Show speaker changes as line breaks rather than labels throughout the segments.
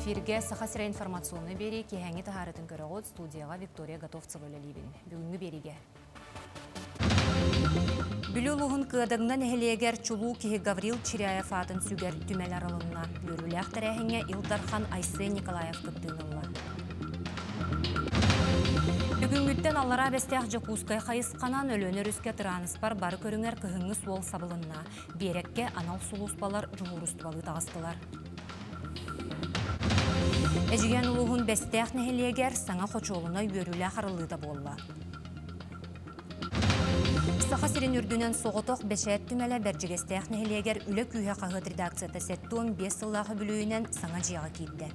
Эфиргэ Саха сирэ информационнай биэрии киэһээҥҥи таһаарытын көрөҕүт. Студияҕа Виктория Готовцева үлэлиибин. Бүгүҥҥү биэриигэ. Бүлүү улууһун Кыадаҥна нэһилиэгэр чулуу киһи Гаврил Чиряев аатын сүгэр түмэл арылынна. Үөрүүлээх тэрээһиҥҥэ Ил Дархан Айсен Николаев кыттыыны ылла. Бүгүҥҥүттэн Аллараа Бэстээх Дьокуускай хайысханан Өлүөнэ өрүскэ тырааныспар бары көрүҥэр кыһыҥҥы суол сабылынна. Биэрэккэ анал сулууспалар дьуһуурустубалыы таҕыстылар. Эдьигээн улууһун Бэстээх нэһилиэгэр саҥа хочуолунай үөрүүлээх арыллыыта буолла. Саха сирин үрдүнэн соҕотох бэчээт түмэлэ Бэрдьигэстээх нэһилиэгэр Үлэ күүһэ хаһыат редакцията 75 сыллаах үбүлүөйүнэн саҥа дьиэҕэ киирдэ.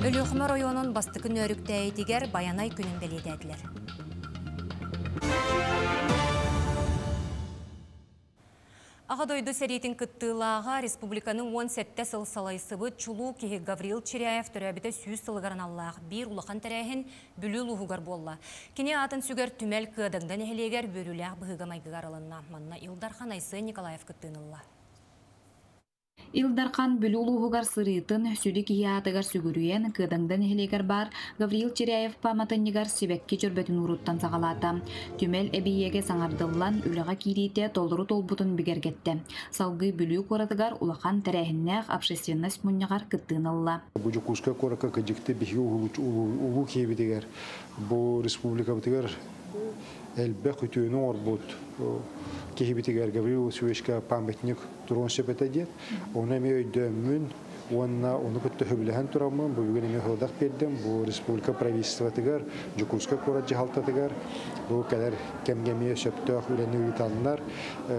Өлүөхүмэ оройуонун бастакы нөөрүктээйитигэр Байанай күнүн бэлиэтээтилэр. Аҕа дойду сэриитин кыттыылааҕа республиканы 17 сыл салайсыбыт чулуу киһи Гаврил Чиряев төрөөбүтэ 100 сылыгар аналлаах биир улахан тэрээһин Бүлүү улууһугар буолла. Кини аатын сүгэр түмэл Кыадаҥда нэһилиэгэр үөрүүлээх быһыыга-майгыга арылынна. Манна Ил Дархан Айсен Николаев кыттыыны ылла.
Ил Дархан Бүлүү улууһугар сырыытын, сүдү киһи аатыгар сүгүрүйэн, Кыадаҥда нэһилиэгэр баар Гавриил Чиряев пааматынньыгар сибэкки дьөрбөтүн ууруттан саҕалаата. Түмэл эбийиэгэ саҥардыллан, үлэҕэ киириитэ толору туолбутун бигэргэттэ. Салгыы Бүлүү куоратыгар улахан тэрээһиннээх общественность мунньаҕар кыттыыны ылла.
Бу Дьокуускай куоракка кыдьыкты биһиги улуу киһибитигэр, бу республикабытыгар элбэх үтүөнү оҥорбут киһибитигэр Гаврил Васильевичка памятник туруон сөп этэ диэн. Ону эмиэ өйдөөммүн уонна ону кытта сөбүлэһэн тураммын бу бүгүн эмиэ сорудах биэрдим. Бу республика правительствотыгар, Дьокуускай куорат дьаһалтатыгар бу кэлэр кэмҥэ эмиэ сөптөөх үлэни ыытаннар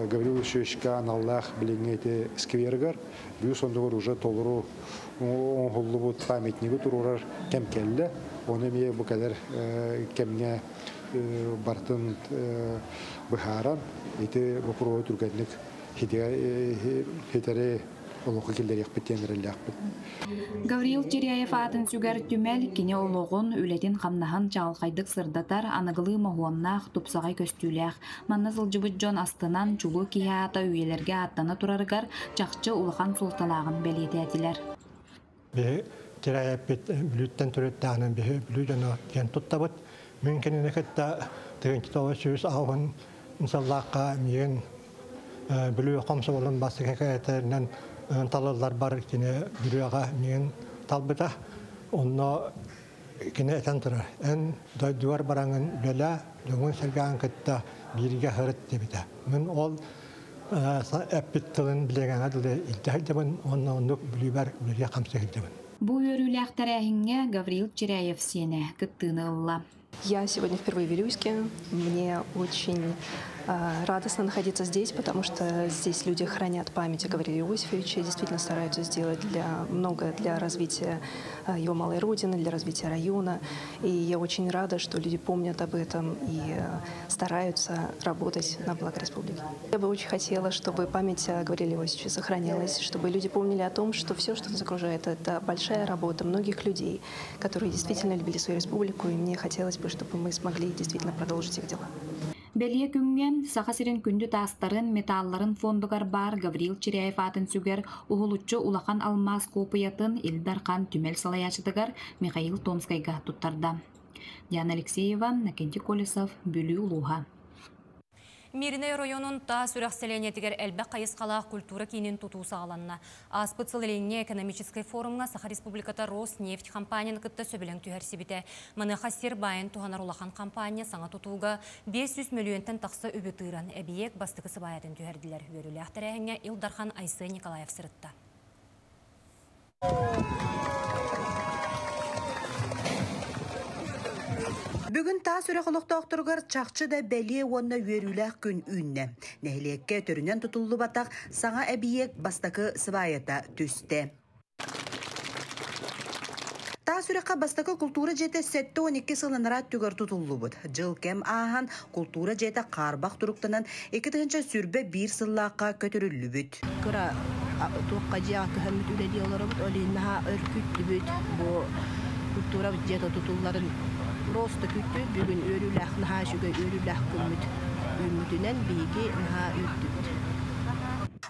Гаврил Васильевичка аналлаах билиҥҥи ити скверыгар бүүс оннугар уже толору оҥоһуллубут памятнигы туруорар кэм кэллэ. Ону эмиэ бу кэлэр кэмҥэ барытын быһааран ити боппуруоһу түргэнник хитэри олоххо киллэриэхпит диэн эрэллээхпит.
Гаврил Теряев аатын сүгэр түмэл кини олоҕун, үлэтин-хамнаһын чаҕылхайдык сырдатар, аныгылыы моһуоннаах, тупсаҕай көстүүлээх. Манна сылдьыбыт дьон астынан, чулуу киһи аата үйэлэргэ ааттана турарыгар чахчы улахан суолталааҕын бэлиэтээтилэр.
Биһи Теряевпит Бүлүүттэн төрүттээҕинэн биһи Бүлүү дьоно диэн туттабыт. Мин кинини кытта 1998 сыллаахха миигин Бүлүү хомсомолун бастакы кэкэтэринэн талылларбар кини Бүлүүҕэ миигин талбыта. Онно кини этэн турар, эн дойдугар бараҥын үлэлээ, дьоҥун-сэргэҕин кытта бииргэ сырыт диэбитэ. Мин ол эппит тылын билиэҥэҥэ дылы илдьэ сылдьабын уонна оннук Бүлүүбэр үлэлиэ-хамсыы сылдьабын.
Бу үөрүүлээх тэрээһиҥҥэ Гаврил Чиряев сиэнэ кыттыыны ылла.
Я сегодня впервые в Вилюйске. Мне очень радостно находиться здесь, потому что здесь люди хранят память о Гавриле Иосифовиче, действительно стараются сделать для, многое для развития его малой родины, для развития района. И я очень рада, что люди помнят об этом и стараются работать на благо республики. Я бы очень хотела, чтобы память о Гавриле Иосифовиче сохранялась, чтобы люди помнили о том, что все, что нас окружает, это большая работа многих людей, которые действительно любили свою республику, и мне хотелось бы, чтобы мы смогли действительно продолжить их дела.
Бэлиэ күҥҥэ Саха сирин күндү таастарын, металларын фондугар баар Гаврил Чиряев аатын сүгэр уһулуччу улахан алмаас куопуйатын Ил Дархан түмэл салайааччытыгар Михаил Томскайга туттарда. Диана Алексеева, Накентий Колесов, Бүлүү улууһа.
Мииринэй оройуонун Таас Үрэх сэлиэнньэтигэр элбэх хайысхалаах культура киинин тутуу саҕаланна. Ааспыт сыл Илиҥҥи экономическай форумҥа Саха Республиката Роснефть компанияны кытта сөбүлэҥ түһэрсибитэ. Маныаха сир баайын туһанар улахан компания саҥа тутууга 500 мөлүйүөнтэн тахса үбү тыыран, эбийиэк бастакы сыбаайатын түһэрдилэр. Үөрүүлээх тэрээһиҥҥэ Ил Дархан Айсен Николаев сырытта.
Бүгүн Таас Үрэх олохтоохторугар чахчы да бэлиэ уонна үөрүүлээх күн үүннэ. Нэһилиэккэ төрүнэн тутуллубатах саҥа эбийиэк бастакы сыбаайата түстэ. Таас Үрэххэ бастакы култуура дьиэтэ 72 сыл анараа өттүгэр тутуллубут. Дьыл кэм ааһан, култуура дьиэтэ хаарбах туруктанан 2021 сыллаахха көтүрүллүбүт.
Кыра туохха дьиэҕэ көһөммүт үлэлии олоробут, ол иһин наһаа өр күүттүбүт. Бу культура дьиэтэ тутулларын просто күүттүбүт. Бүгүн үөрүүлээх, наһаа үчүгэй үөрүүлээх күммүт үүммүтүнэн биһиги наһаа үөрдүбүт.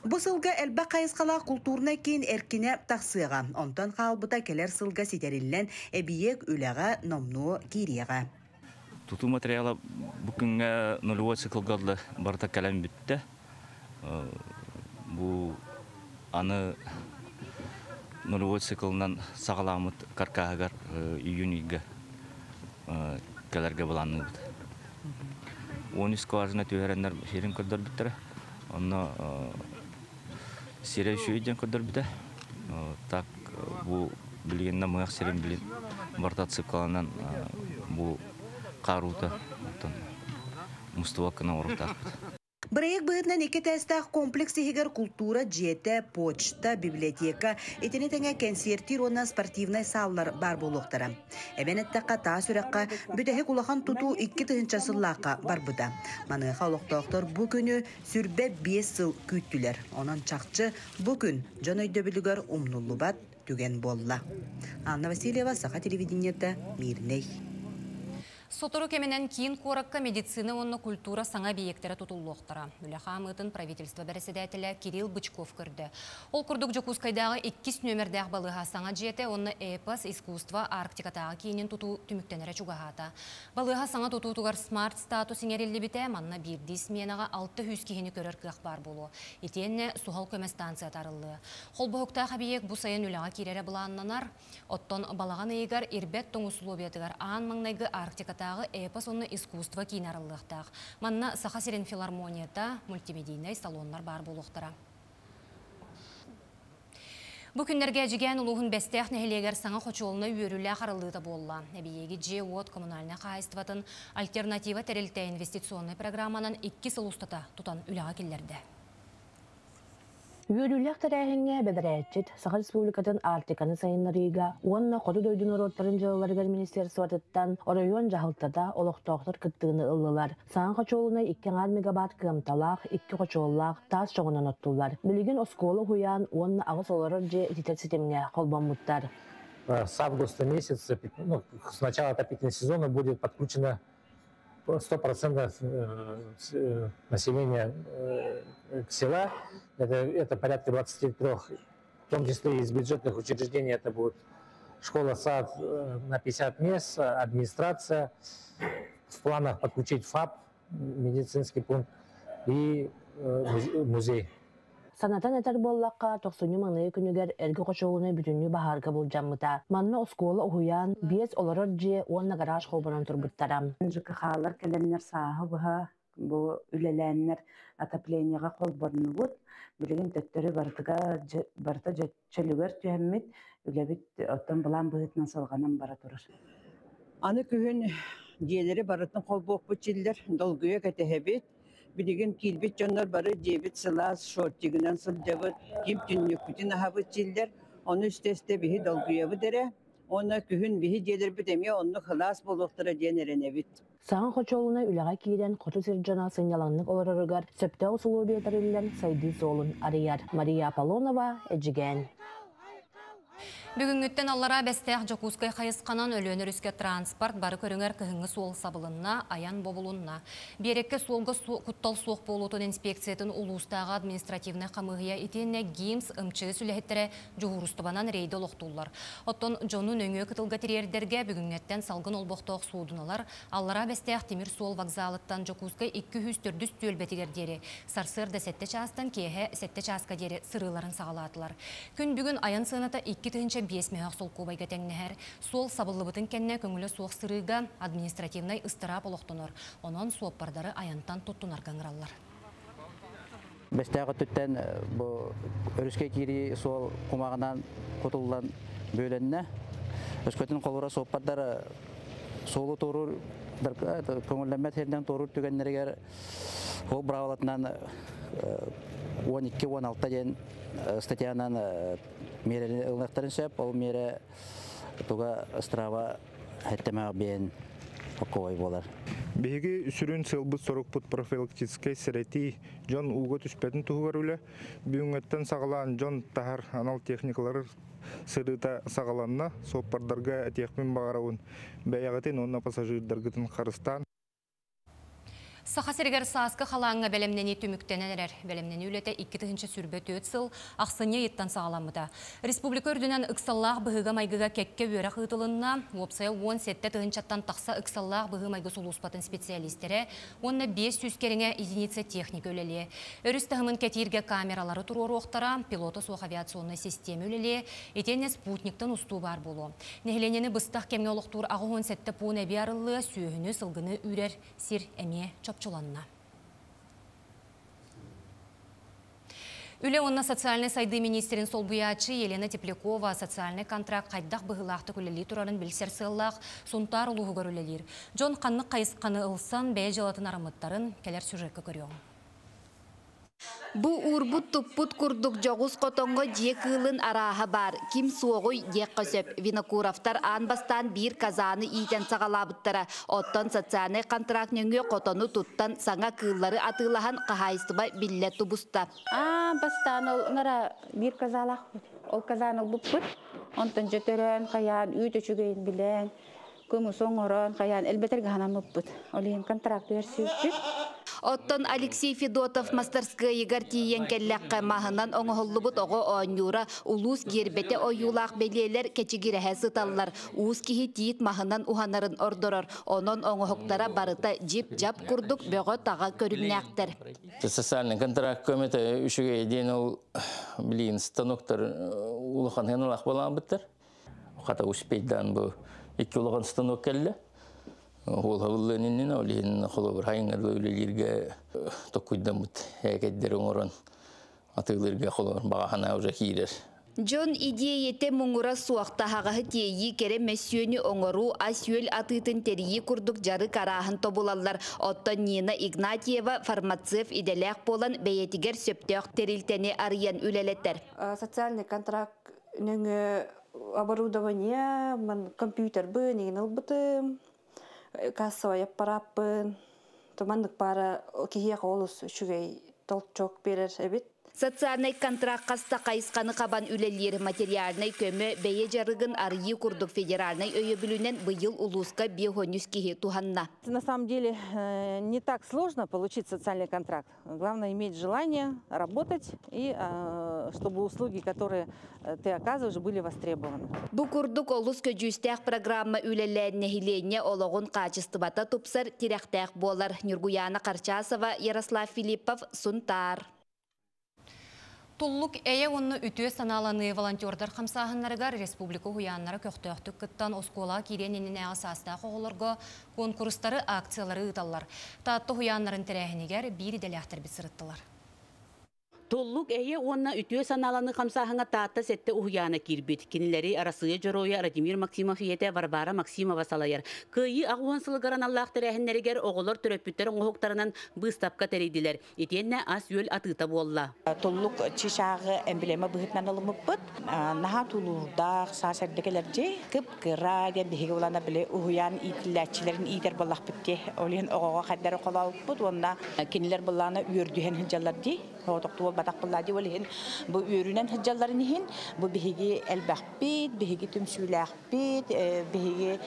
Бу сылга элбэх хайысхалаах култуурнай киин эркинэ тахсыаҕа. Онтон хаалбыта кэлэр сылга ситэриллэн, эбийиэк үлэҕэ номнуо киириэҕэ.
Тутуу материала бу күҥҥэ нулевой циклга барыта кэлэн бүттэ. Бу аны нулевой циклынан саҕаламмыт каркаһыгар июнь ыйга кэлэргэ былаанныыбыт. 13 скважина түһэрэннэр сирин көрдөрбүттэрэ. Онно сирэ үчүгэй диэн көрдөрбүтэ. Так бу билигин намыһах сирин билин барыта отсыпкаланан бу хаар уута оттон мустубаккына оҥоруохтаахпыт.
Бырайыак быһыытынан икки этээстээх комплекс иһигэр култуура дьиэтэ, почта, библиотека, итини тэҥэ кэнсиэртиир уонна спортивнай сааллар баар буолуохтара. Эбэн эттэххэ, Таас Үрэххэ бүтэһик улахан тутуу 2000 сыллаахха барбыта. Маныаха олохтоохтор бу күнү 25 сыл күүттүлэр. Онон чахчы бу күн дьон өйдөбүлүгэр умнуллубат түгэн буолла. Анна Васильева, Саха телевидениета, Мирнэй.
Сотору кэминэн киин куоракка медицина уонна культура саҥа объектара тутуллуохтара. Үлэ хаамыытын правительство бэрэссэдээтэлэ Кирилл Бычков көрдө. Ол курдук Дьокуускайдааҕы иккис нүөмэрдээх балыыһа саҥа дьиэтэ уонна Эпос, искусство, Арктикатааҕы киинин тутуу түмүктэнэрэ чугаһаата. Балыыһа саҥа тутуутугар смарт статус иҥэриллибитэ, манна биирдии сменаҕа 600 киһини көрөр кыах баар буолуо. Итиэннэ суһал көмө станцията арыллыа. Холбоһуктаах эбийиэк бу сайын үлэҕэ киирэрэ былааннанар. Оттон балаҕан ыйыгар ирбэт тоҥ условиятыгар аан маҥнайгы Арктикатааҕы эпос уонна искусство киинэ арыллыахтаах. Манна Саха сирин филармонията, мультимедийнай салоннар баар буолуохтара. Бу күннэргэ Эдьигээн улууһун Бэстээх нэһилиэгэр саҥа хочуолунай үөрүүлээх арыллыыта буолла. Эбийиэги дьиэ-уот коммунальнай хаһаайыстыбатын Альтернатива тэрилтэ инвестиционнай программанан 2 сыл устата тутан үлэҕэ киллэрдэ.
Үөрүүлээх тэрээһиҥҥэ бэдэрээтчит Саха Республикатын Арктиканы сайыннарыыга уонна Хоту дойду норуоттарын дьыалаларыгар министерствотыттан оройуон дьаһалтата, олохтоохтор кыттыыны ыллылар. Саҥа хочуолунай 2,5 мегаватт кыамталаах, икки хочуоллаах, таас чоҕунан оттуллар. Билигин оскуола, уһуйаан уонна аҕыс олорор дьиэ ититэр ситимҥэ холбоммуттар.
С августа месяца, ну, с начала отопительного сезона будет подключено 100% населения села. Это порядка 23, в том числе из бюджетных учреждений, это будет школа, сад на 50 мест, администрация. В планах подключить ФАП, медицинский пункт и музей.
Санатан этэр буоллахха, тохсунньу маҥнайгы күнүгэр эргэ хочуолунай бүтүннүү баһаарга былдьаммыта. Манна оскуола, уһуйаан, биэс олорор дьиэ уонна гараж холбонон турбуттара.
ЖКХ-лар кэлэннэр сааһы быһа бу үлэлээннэр отоплениеҕа холбоннубут. Билигин төттөрү барытыга барыта чөлүгэр түһэммит, үлэбит оттон былаан быһыытынан салҕанан бара турар.
Аны күһүн дьиэлэри барытын холбуохпут дииллэр, долгуйа кэтэһэбит. Билигин киирбит дьоннор бары дьиэбит сылаас, шортигынан сылдьабыт, ким түннүкпүтүн аһабыт дииллэр. Ону истэ-истэ биһи долгуйабыт эрэ. Онно күһүн биһи дьиэлэрбит эмиэ оннук сылаас буолуохтара диэн эрэнэбит.
Саҥа хочуолунай үлэҕэ киирэн, хоту сир дьоно сынньалаҥнык олороругар сөптөөх усулуобуйа тэриллэн сайдыы суолун арыйар. Мария Аполлонова, Эдьигээн.
Бүгүҥҥүттэн Аллараа Бэстээх Дьокуускай хайысханан Өлүөнэ өрүскэ транспорт бары көрүҥэр кыһыҥҥы суол сабылынна, айан бобулунна. Биэрэккэ суолга куттал суох буолуутун инспекциятын улуустааҕы административнай хамыыһыйа итиэннэ ГИМС МЧС үлэһиттэрэ дьуһуурустубанан рейдэ олохтууллар. Оттон дьону нөҥүө кытылга тириэрдэргэ бүгүҥҥэттэн салгын олбохтоох суудуналар Аллараа Бэстээх тимир суол вокзалыттан Дьокуускай 204 түөлбэтигэр диэри сарсыарда 7 чаастан киэһэ 7 чааска диэри сырыыларын саҕалаатылар. Күн бүгүн айан сыаната 2005 мөһөөх солкуобайга тэҥнэһэр. Суол сабыллыбытын кэннэ көҥүлэ суох сырыыга административнай ыстыраап олохтонор. Онон суоппардары айантан туттунарга ыҥыраллар.
Бэстээх өттүттэн бу өрүскэ киирии суол кумаҕынан кутуллан бүөлэннэ. Өскөтүн холобура суоппардар суолу туоруур көҥүллэммэт сиринэн туоруур түгэннэригэр ол быраабылатынан 12-16 диэн статьянан миэрэни ылыныахтарын сөп. Ол миэрэ туга ыстырааба сэттэ биэн оккобой буолар.
Биһиги сүрүн сыалбыт сорукпут профилактическай сэрэтии, дьон ууга түспэтин туһугар үлэ. Бүгүҥҥэттэн саҕалаан дьон таһар анал техникалары сырыыта саҕаланна. Суоппардарга этиэхпин баҕарабын. Бэйэҕитин уонна пассажирдаргытын харыстааҥ.
Саха сиригэр сааскы халааҥҥа бэлэмнэнии түмүктэнэн эрэр. Бэлэмнэнии үлэтэ 2024 сыл ахсынньы ыйыттан саҕаламмыта. Республика үрдүнэн ыксаллаах быһыыга-майгыга кэккэ үөрэх ыытылынна. Уопсайа 17 тыһыынчаттан тахса ыксаллаах быһыы-майгы сулууспатын специалистэрэ уонна 500 кэриҥэ единица техника үлэлиэ. Өрүс таһымын кэтииргэ камералары туруоруохтара, пилота суох авиационнай систиэмэ үлэлиэ, итиэннэ спутниктан устуу баар буолуо. Нэһилиэнньэни быстах кэмҥэ олохтуур 87 пуун эбии арыллыа, сүөһүнү, сылгыны үүрэр сир эмиэ чопчуланна. Үлэ уонна социальнай сайдыы министрин солбуйааччы Елена Теплякова социальнай контракт хайдах быһыылаахтык үлэлии турарын билсэр сыаллаах Сунтаар улууһугар үлэлиир. Дьон ханнык хайысханы ылсан бэйэ дьыалатын арыммыттарын кэлэр сюжекка көрүөҕүҥ.
Бу уурбут-туппут курдук дьоҕус хотоҥҥо дьиэ кыылын арааһа баар, ким суоҕуй диэххэ сөп. Винокуровтар аан бастаан биир казаны иитэн саҕалаабыттара. Оттон социальнай контракт нөҥүө хотону туттан саҥа кыыллары атыылаһан хаһаайыстыба биллэ тубуста.
Аан бастаан ол нара биир казалаахпыт. Ол казаны ылбыппыт. Онтон дьэ төрөөн хайаан үүт үчүгэйин билэн Кымыс оҥорон, хайаан элбэтэргэ санаммыппыт. Ол иһин контракт түһэрсибиппит.
Оттон Алексей Федотов мастарскыайыгар тиийэн кэллэххэ, маһынан оҥоһуллубут оҕо оонньуура, улуус гиэрбэтэ ойуулаах бэлиэлэр кэчигирэһэ сыталлар. Уус киһи тиит маһынан уһанарын ордорор. Онон оҥоһуктара барыта дьип-дьап курдук бөҕө-таҕа көрүҥнээхтэр.
Социальный контракт көмөтө үчүгэй диэн ол билигин станоктар улахан сыаналаах буолаабыттар. Хата успейдаан бу икки улахан станок кэллэ. Уолхабыллыан иннинэ ол иһин холобур хайыҥҥа дылы үлэлииргэ токкуйдаммыт ээкэйдэри оҥорон атыылыырга холобур баҕа санаа уже киирэр.
Дьон идиэйэтэ муҥура суох таһаҕаһы тиэйии, кэрэ мөссүөнү оҥоруу, ас-үөл атыытын тэрийии курдук дьарык арааһын тобулаллар. Оттон Нина Игнатьева фармацевт идэлээх буолан бэйэтигэр сөптөөх тэрилтэни арыйан үлэлэтэр.
Социальный контракт нөҥүө оборудование, компьютербын игин ылбытым, кассовай аппарааппын, маннык баара киһиэхэ олус үчүгэй толчок биэрэр эбит.
Социальнай контракт хаста хайысханы хабан үлэлиир материальнай көмө бэйэ дьарыгын арыйыы курдук федеральнай өйөбүлүнэн быйыл улууска 5 киһи туһанна.
На самом деле не так сложно получить социальный контракт. Главное иметь желание работать и чтобы услуги, которые ты оказываешь, были востребованы.
Бу курдук олус көдьүүстээх программа үлэлээн нэһилиэнньэ олоҕун хаачыстыбата тупсар, тирэхтээх буолар. Ньургуяна Харчасова, Ярослав Филиппов, Сунтаар.
Туллук эйэ уонна үтүө санааланыы волонтердар хамсааһыннарыгар республика уһуйааннара көхтөөхтүк кыттан оскуолаҕа киириэн иннинээҕи саастаах оҕолорго куонкурустары, акциялары ыыталлар. Таатта уһуйааннарын тэрээһинигэр биир идэлээхтэрбит сырыттылар.
Туллук эйэ уонна үтүө санааланыы хамсааһыҥҥа Таатта сэттэ уһуйаана киирбит. Кинилэри Арассыыйа Дьоруойа Радимир Максимов ийэтэ Варвара Максимова салайар. Кыайыы 80 сылыгар аналлаах тэрээһиннэригэр оҕолор төрөппүттэр оҥоһуктарынан быыстапка тэрийдилэр. Итиэннэ ас-үөл атыыта буолла.
Туллук чычааҕы эмблема быһыытынан ылыммыппыт. Наһаа тулуурдаах, саас эрдэ кэлэрдьи, кып-кыра диэн биһиги улана били уһуйаан иитиллээччилэрин иитэр буоллахпыт дии. Ол иһин оҕоҕо хайдары холообуппут уонна кинилэр былаана үөрдүһэн сылдьаллар дии. Оҕотохтуу буолбатах буоллаа дии. Ол иһин бу үөрүүнэн сылдьалларын иһин бу биһиги элбэхпит, биһиги түмсүүлээхпит, биһиги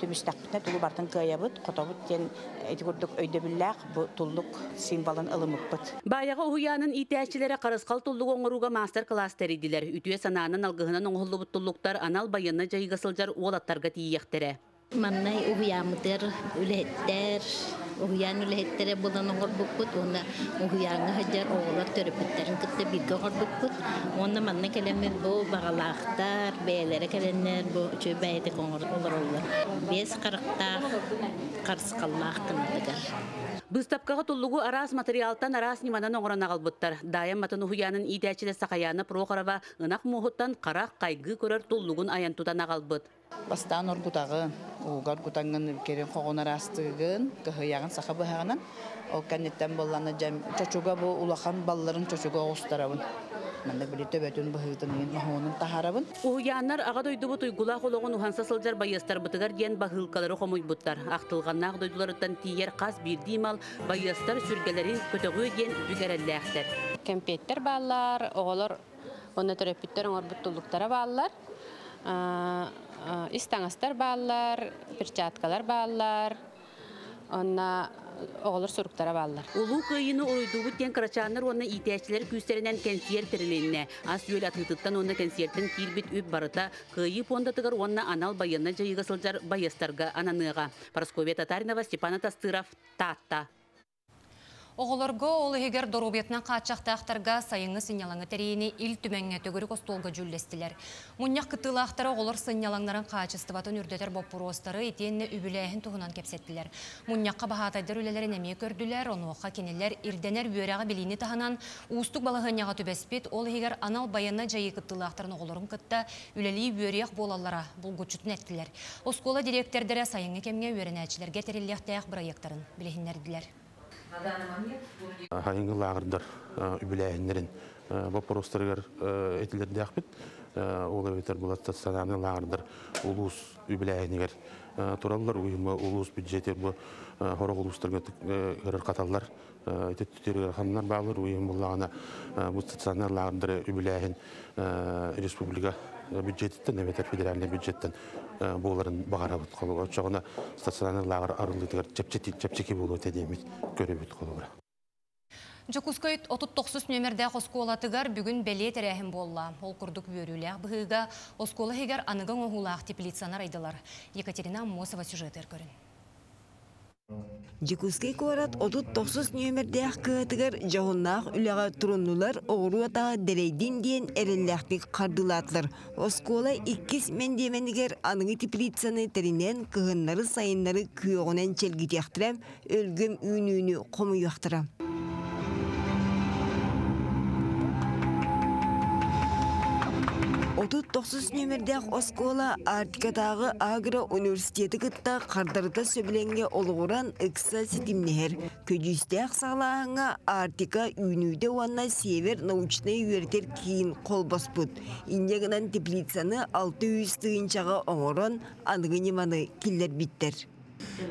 түмүстэхпитинэ тугу барытын кыайабыт, хотобут диэн ити курдук өйдөбүллээх бу туллук символын ылыммыппыт.
Баайаҕа уһуйаанын иитээччилэрэ харысхал туллугу оҥорууга маастар-кылаас тэрийдилэр. Үтүө санаанан алгыһынан оҥоһуллубут туллуктар анал байыаннай дьайыыга сылдьар уолаттарга тиийиэхтэрэ.
Маннай уһуйааммытыгар үлэһиттэр, уһуйаан үлэһиттэрэ булан оҥорбуппут уонна уһуйааҥҥа сылдьар оҕолор төрөппүттэрин кытта бииргэ оҥорбуппут. Уонна манна кэлэммит бу баҕалаахтар, бэйэлэрэ кэлэннэр бу үчүгэй бэйэтик олороллор. Биэс харахтаах, харысхаллаах гынатыгар.
Быыстапкаҕа туллугу араас матырыйаалтан араас ньыманан оҥорон аҕалбыттар. Даайа Матын уһуйаанын иитээччитэ Сахаяна Прохорова ынах муоһуттан харах хайгыы көрөр туллугун айан тутан аҕалбыт.
Бастаан оргутаҕын, ууга оргутаҥҥын кэрин хоҕун араастыыгын, кыһыйаҕын саха быһаҕынан. Ол кэнниттэн буоллаҕына дьэ чочуга бу улахан балларын чочуга оҕустарабын. Маннык били төбөтүн быһыытын иһин моһуонун таһаарабын.
Уһуйааннар Аҕа дойдубут уйгулаах олоҕун уһанса сылдьар байыастарбытыгар диэн баһыылкалары хомуйбуттар. Ахтылҕаннаах дойдуларыттан тиийэр хас биирдии мал байыастар сүргэлэрин көтөҕүө диэн бүк эрэллээхтэр.
Кэмпиэттэр бааллар, оҕолор уонна төрөппүттэр оҥорбут туллуктара бааллар. Ис таҥастар бааллар, перчаткалар бааллар. Онно оҕолор суруктара бааллар.
Улуу Кыайыыны уруйдуубут диэн кырачааннар уонна иитээччилэр күүстэринэн кэнсиэр тэрилиннэ. Ас-үөл атыытыттан уонна кэнсиэртэн киирбит үп барыта Кыайыы пуондатыгар уонна анал байыаннай дьайыыга сылдьар байыастарга ананыаҕа. Парасковья Татаринова, Степан Атастыров, Таатта.
Оҕолорго, ол иһигэр доруобуйатынан хааччахтаахтарга сайыҥҥы сынньалаҥы тэрийиини Ил Түмэҥҥэ төгүрүк остуолга дьүүллэстилэр. Мунньах кыттыылаахтара оҕолор сынньалаҥнарын хаачыстыбатын үрдэтэр боппуруостары итиэннэ үбүлээһин туһунан кэпсэттилэр. Мунньахха баһаатайдар үлэлэрин эмиэ көрдүлэр, онуоха кинилэр ирдэнэр үөрэҕи-билиини таһынан уустук балаһыанньаҕа түбэспит, ол иһигэр анал байыаннай дьайыы кыттыылаахтарын оҕолорун кытта үлэлии үөрүйэх буолаллара булгуччутун эттилэр. Оскуола дириэктэрдэрэ сайыҥҥы кэмҥэ үөрэнээччилэргэ тэриллиэхтээх бырайыактарын билиһиннэрдилэр.
Сайыҥҥы лааҕырдар үбүлээһиннэрин боппуруостарыгар этилэрдээхпит. Ол эбэтэр була стационарнай лааҕырдар улуус үбүлээһинигэр тураллар. Уйума улуус бюджети бу сорох улуустарга ыарырҕаталлар. Ити ыараханнар бааллар. Уйум буллаҕына бу стационар лааҕырдары үбүлээһин республика бюджетиттэн эбэтэр федеральнай бюджеттэн буоларын баҕарабыт холобура. Оччоҕуна стационарнай лааҕыр арыллыытыгар чэпчэки буолуо этэ диэммит көрөбүт холобура.
Дьокуускай 39 нүөмэрдээх оскуолатыгар бүгүн бэлиэ тэрээһин буолла. Ол курдук үөрүүлээх быһыыга оскуола иһигэр аныгы оҥоһуулаах теплицаны арыйдылар. Екатерина Аммосова сюжетыгар көрүн.
Дьокуускай куорат 39 нүөмэрдээх кыһатыгар дьоһуннаах үлэҕэ туруннулар, оҕуруот аһа дэлэйдин диэн эрэллээхтик хардыылаатылар. Оскуола иккис мэндиэмэнигэр аныгы теплицаны тэринэн кыһыннары-сайыннары күөҕүнэн чэлгитиэхтэрэ, өлгөм үүнүүнү хомуйуохтара. 39 нүөмэрдээх оскуола Арктикатааҕы агро-университеты кытта хардарыта сөбүлэҥҥэ олоҕуран ыкса ситимнэһэр. Көдьүүстээх саҕалааһыҥҥа Арктика үүнүүтэ уонна Север научнай үөрэтэр киин холбоспут. Инньэ гынан теплицаны 600 тыһыынчаҕа оҥорон аныгы ньыманы киллэрбиттэр.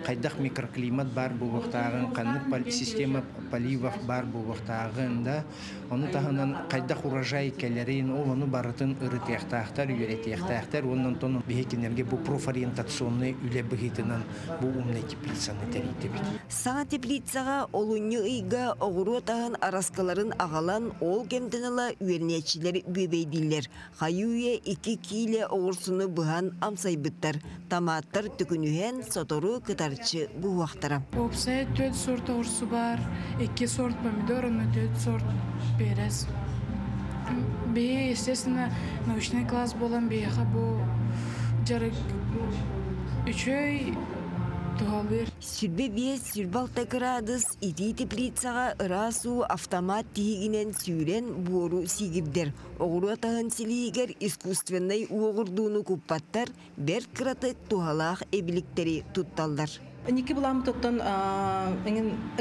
Хайдах микроклимат баар буолуохтааҕын, ханнык система поливов баар буолуохтааҕын да, ону таһынан хайдах урожай кэлэрин, ол ону барытын ырытыахтаахтар, үөрэтиэхтээхтэр уонна онтон биһи кинилэргэ бу профориентационный үлэ быһыытынан бу умный теплицаны тэрийдибит.
Саҥа теплицаҕа олунньу ыйга оҕуруот аһын араскаларын аҕалан, ол кэмтэн ыла үөрэнээччилэр бүөбэйдииллэр. Хайыы-үйэ икки киилэ оҕурсуну быһан амсайбыттар. Томаттар төкүнүһэн сотору кытарчы буһуохтара.
Уопсайа төрт сорт оҕурсу бар, икки сорт помидор, уонна төрт сорт перец. Биһи, естественно, научный класс буолан биһиэхэ бу дьарык үчүгэй туһалыыр.
25-26 кыраадыс итии теплицаҕа ыраас уу автомат тиһигинэн сүүрэн буору сиигирдэр. Оҕуруот аһын силиһигэр искусственнай уоҕурдууну куппаттар, бэрт кыратык туһалаах эбиликтэри тутталлар.
Ники буламмыт оттон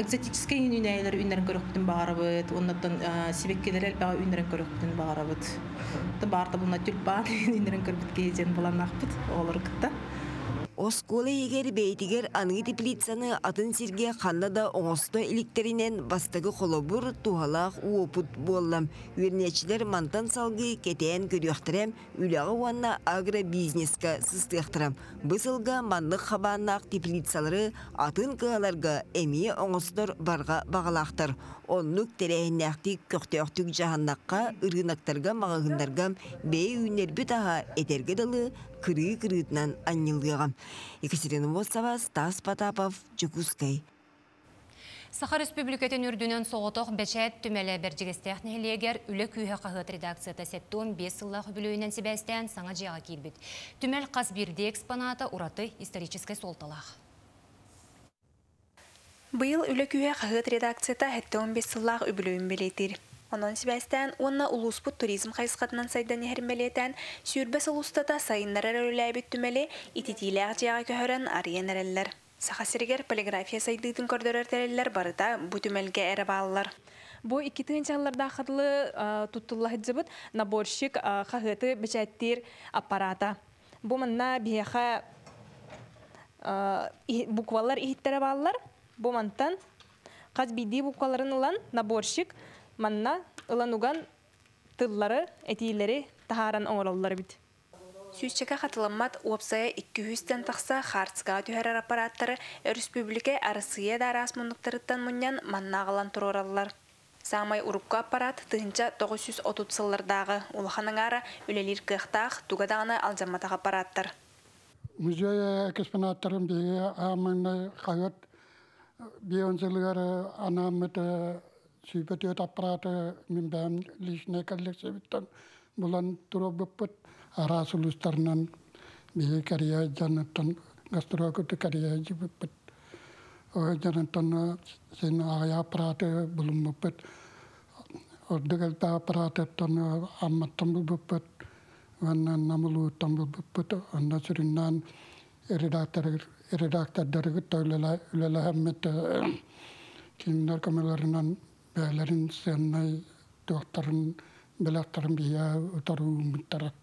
экзотическай үүнээйилэр үүннэрин көрөхпүтүн баҕарабыт, оннуттан сибэккилэри элбэҕи үүннэрин көрөхпүтүн баҕарабыт. Баарта булна тюльпан үүннэрин көрбүт киһи диэн буланнаахпыт оҕолору кытта.
Оскуола иһигэр бэйэтигэр аныгы теплицаны атын сиргэ ханна да оҥосто иликтэринэн бастакы холобур, туһалаах уопут буолла. Үөрэнээччилэр мантан салгыы кэтээн көрүөхтэрэ, үлэҕэ уонна агробизнеска сыстыахтара. Бу сылга маннык хабааннаах теплицалары атын кыһаларга эмиэ оҥостор барҕа баҕалаахтар. Оннук тэрээһиннээхтик, көхтөөхтүк дьаһаннахха, ырыынактарга, маҕаһыыннарга бэйэ үүннэрбит аһа этэргэ дылы кырыы-кырыытынан анньыллыаҕа. Екатерина Мосова, Стас Потапов, Дьокуускай.
Саха Республикатын үрдүнэн соҕотох бэчээт түмэлэ Бэрдьигэстээх нэһилиэгэр Үлэ күүһэ хаһыат редакцията 75 сыллаах үбүлүөйүнэн сибээстээн саҥа дьиэҕэ киирбит. Түмэл хас биирдии экспоната ураты историческай суолталаах.
Быйыл Үлэ күүһэ хаһыат редакцията 75 сыллаах үбүлүөйүн бэлиэтиир. Онон сибээстээн уонна улууспут туризм хайысхатынан сайдан иһэрин бэлиэтээн, 20 сыл устата сайыннарар үлэлээбит түмэли ититиилээх дьиэҕэ көһөрөн арыйан эрэллэр. Саха сиригэр полиграфия сайдыытын көрдөрөр тэриллэр барыта бу түмэлгэ эрэ бааллар.
Бу икки тыһыынчалардаах хатылы туттулла сылдьыбыт наборщик хаһыаты бэчээттиир аппарата. Бу манна биһиэхэ буквалар иһиттэрэ бааллар. Бу мантан хас биирдии букваларын ылан наборщик манна ылан уган тыллары, этиилэри таһааран оҥороллор эбит.
Сүүсчэкэ хатыламмат уопсайа 200-тэн тахса хаартыскаҕа түһэрэр аппараттары өрөспүүбүлүкэ, Арассыыйа да араас муннуктарыттан мунньан манна аҕалан туруораллар. Саамай урукку аппарат 1930 сыллардааҕы, улахан аҥаара үлэлиир кыахтаах, туга даҕаны алдьамматах аппараттар.
Музей экспонаттарын биһиги аан хаһыат бион сылыгар анааммыт 24 аппараты мин бэйэм личная коллекциябыттан булан туруорбуппут. Араас улуустарынан биһиги кэрийэ дьаныттан гастрокуту кэрийэ дьибиппит. Дьаныттан син аҕыйах аппараты булуммуппут. Ордук элбэх аппаратыттан Амматтан булбуппут. Уонна Нам улууттан булбуппут. Онно сүрүннээн редактор редактордары кытта үлэлэһэммит, кинилэр көмөлөрүнэн бэйэлэрин сыаннай туохтарын бэлэхтэрин биһиэхэ утарууммуттара.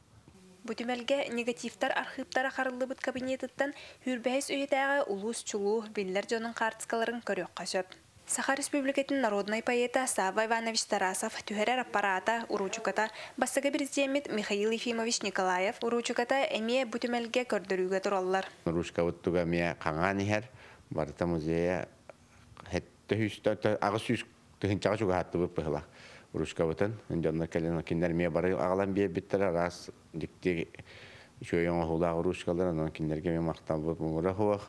Бу түмэлгэ негативтар архыыптара хараллыбыт кабинетыттан сүүрбэһис үйэтээҕи улуус чулуу, биллэр дьонун хаартыскаларын көрүөххэ сөп. Саха Республикатын народнай поэта Савва Иванович Тарасов түһэрэр аппарата, уруучуката, бастакы президеммит Михаил Ефимович Николаев уруучуката эмиэ бу түмэлгэ көрдөрүүгэ тураллар.
Ручкабыт туга эмиэ хаҥаан иһэр. Барыта музея 800 тыһыынчаҕа чугаһаттыбыт быһыылаах ручкабытын. Дьоннор кэлин кинилэр эмиэ бары аҕалан биэрбиттэр араас дьикти үчүгэй оҥоһуулаах ручкалар, онон кинилэргэ эмиэ махталбыт муҥура суох.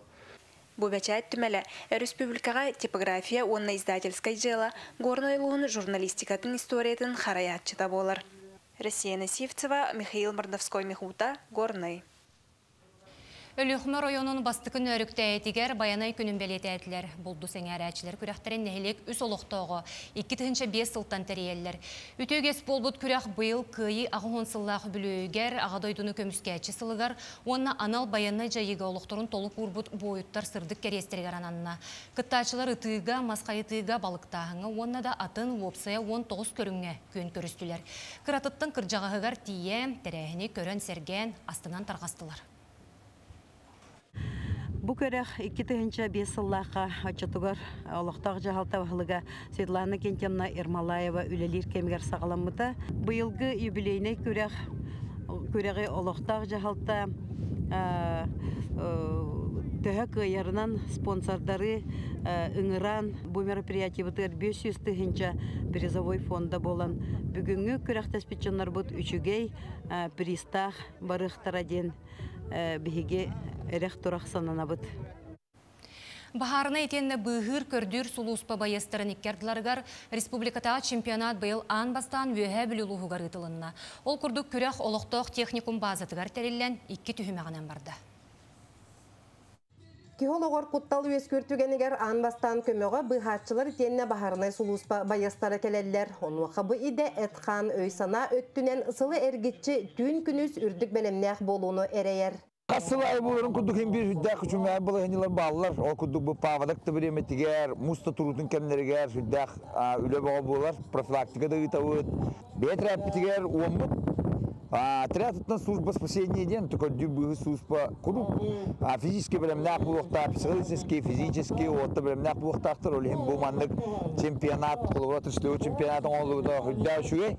Бу бэчээт түмэлэ өрөспүүбүлүкэҕэ типография уонна издательскай дьыала, Горнай улууһун журналистикатын историятын харайааччыта буолар. Россияна Сивцева, Михаил Мордовской-Михута, Горнай.
Өлүөхүмэ оройуонун бастакы Нөөрүктээйитигэр Байанай күнүн бэлиэтээтилэр. Булду сэҥээрээччилэр күрэхтэрин нэһилиэк үс олохтооҕо 2005 сылтан тэрийэллэр. Үтүө үгэс буолбут күрэх быйыл Кыайыы 80 сыллаах үбүлүөйүгэр, Аҕа дойдуну көмүскээччи сылыгар уонна анал байыаннай дьайыыга олохторун толук уурбут буойуттар сырдык кэриэстэригэр ананна. Кыттааччылар ытыыга, мас хайытыыга, балыктааһыҥҥа уонна да атын уопсайа 19 көрүҥҥэ күөн көрүстүлэр. Кыратыттан кырдьаҕаһыгар тиийэ, тэрээһини көрөн-сэргээн, астынан тарҕастылар.
Бу күрэх 2005 сыллаахха оччотугар олохтоох дьаһалта баһылыга Светлана Кентьевна Ермолаева үлэлиир кэмигэр саҕаламмыта. Быйылгы юбилейнай күрэх күрэҕи олохтоох дьаһалта төһө кыайарынан спонсордары ыҥыран бу мероприятиебытыгар 500 тыһыынча призовой фонда буолан бүгүҥҥү күрэхтэспит дьоннорбут үчүгэй призтаах барыахтара диэн биһиги эрэх-турах сананабыт.
Баһаарынай итиэннэ быыһыыр-көрдүүр сулууспа байыастарын икки ардыларыгар республикатааҕы чемпионат быйыл аан бастаан Үөһээ Бүлүү улууһугар ыытылынна. Ол курдук күрэх олохтоох техникум баазатыгар тэриллэн икки түһүмэҕинэн барда.
Киһи олоҕор куттал үөскүүр түгэнигэр аан бастаан көмөҕө быыһааччылар итиэннэ баһаарынай сулууспа байыастара кэлэллэр. Онуоха бу идэ эт-хаан, өй-санаа өттүнэн сылы эргиччи түүн-күнүс үрдүк бэлэмнээх буолууну эрэйэр.
Хас сыл аайы буоларын курдук иһин биир сүрдээх күчүмэҕэй балаһыанньалар бааллар. Ол курдук бу паводок да бириэмэтигэр, муус да туруутун кэмнэригэр сүрдээх үлэ бөҕө буолар. Профилактика да ыытабыт. Бэйэ тирээппитигэр уоммут. Отряд служба спасения диэн көрдүүр быыһы служба куруук физически бэлэмнээх буолуохтаах, психологически, физически уотта бэлэмнээх буолуохтаахтар. Ол иһин бу маннык чемпионат, холобура, чемпионат оҥоһуллубута сүрдээх үчүгэй.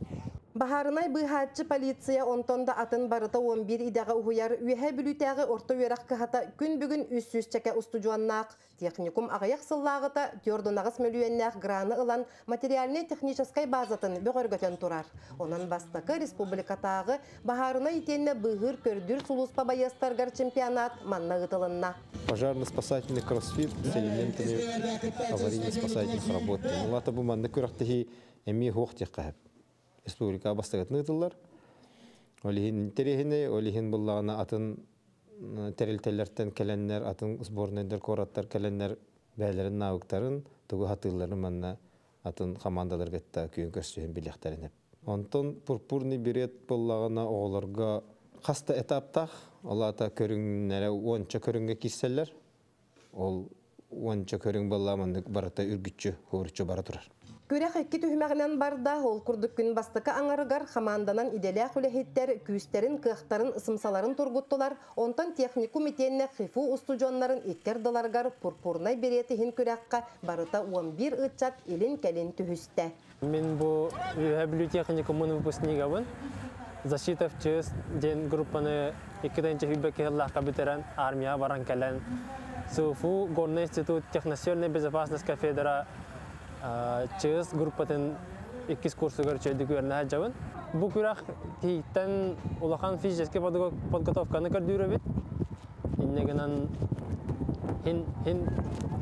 Баһаарынай быыһааччы, полиция, онтон да атын барыта 11 идэҕэ уһуйар Үөһээ Бүлүүтээҕи орто үөрэх кыһата күн бүгүн 300 чэкэ устудьуоннаах. Техникум аҕыйах сыллааҕыта 48 мөлүйүөннээх граны ылан материальнай-техническай базатын бөҕөргөтөн турар. Онон бастакы республикатааҕы баһаарынай итиэннэ быыһыыр көрдүүр сулууспа байыастарыгар чемпионат манна ыытылынна.
Пожарно-спасательный кроссфит с элементами аварийно-спасательных работ. Ол бу маннык күрэхтэһии эмиэ суох диэххэ. Республика бастакытын ыытыллар. Ол иһин интэриэһинэй, ол иһин буллаҕына атын тэрилтэлэртэн кэлэннэр, атын сборнайдар, куораттар кэлэннэр бэйэлэрин навыктарын, тугу сатыылларын манна атын командаларга күөн көрсүһэн билиэхтэрин. Онтон пурпурный берет буллаҕына оҕолорго хас да этаптаах, ол аата көрүҥнэрэ 10-ча көрүҥҥэ киирсэллэр. Ол 10-ча көрүҥ буолла маннык барыта үргүччү, хууруччу бара турар.
Күрэх икки түһүмэҕинэн барда, ол курдук күн бастакы аҥарыгар хамаанданан идэлээх үлэһиттэр күүстэрин, кыахтарын, сымсаларын тургуттулар, онтон техникум итиэннэ ХИФУ устудьуоннарын икки ардыларыгар пурпурнай берет иһин күрэххэ барыта 11 ыччат илин-кэлин түһүстэ.
Мин бу Үөһээ Бүлүү техникумун выпускнигабын.
Защита в честь диэн группаны 2-нчи сыллаахха бүтэрэн армия баран кэлэн СУФУ Горный институт техносферной безопасность кафедра ЧС группатын иккис курсугар чөйдүк үөрнэ жабын. Бу күрэх тииттен улахан физический подготовканы көрдүүрөбүт. Иннегенен хин хин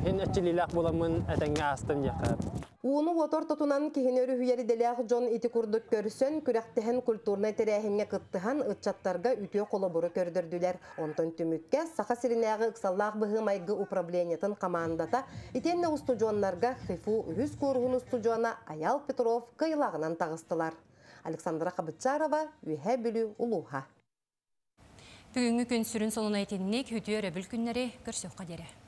хин эчилилээх буламын этеңге астым диэхэ.
Ууну уоту ортотунан киһини өрүһүйэр идэлээх дьон ити курдук көрсөн, күрэхтэһэн культурнай тэрээһиҥҥэ кыттыһан ыччаттарга үтүө холобуру көрдөрдүлэр. Онтон түмүккэ Саха сиринээҕи ыксаллаах быһыы-майгы управлениетын хамаандата итиэннэ устудьуоннарга ХИФУ үһүс кууруһун устудьуона Айаал Петров кыайыылааҕынан таҕыстылар. Александра Хабытчарова, Үөһээ Бүлүү улууһа.
Бүгүҥҥү күн сүрүн сонуна итинник, үтүө өрөбүл күннэри көрсүөххэ диэри.